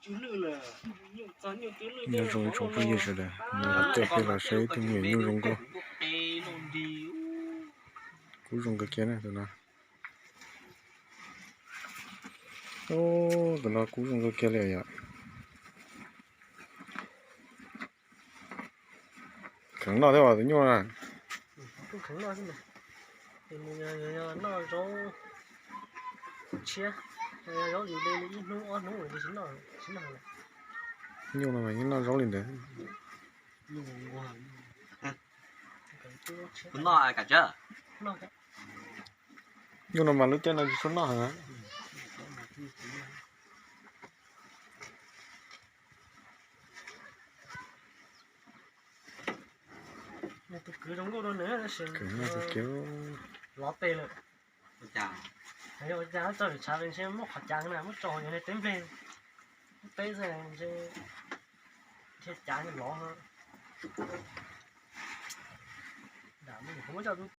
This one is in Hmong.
Nyob zoo ib tsoom phooj ywg sawv daws, no los tuaj peb los saib tus me nyuam nyuj zoo nkauj. Kub zoo kawg kiag na tus no. Tus no kub zoo kawg kiag li yom. Kheev noj thiab os tus nyuj na. Kheev noj xwb, noj zaub tshiab, zaub li ib hnub ob hnub tsis noj. Nyuj no mas yeej noj zaub li ntawd. Nyuj no mas lub caij no tsis tshua noj heev. Tus kwv zoo nkauj dua nws, tus kwv lov tes lawm. Ua cas txog lwm tshav ntshe muaj qhov cav na, muab tso yog teb nplej, muab teb xwb ntshe cav lov. Muab coj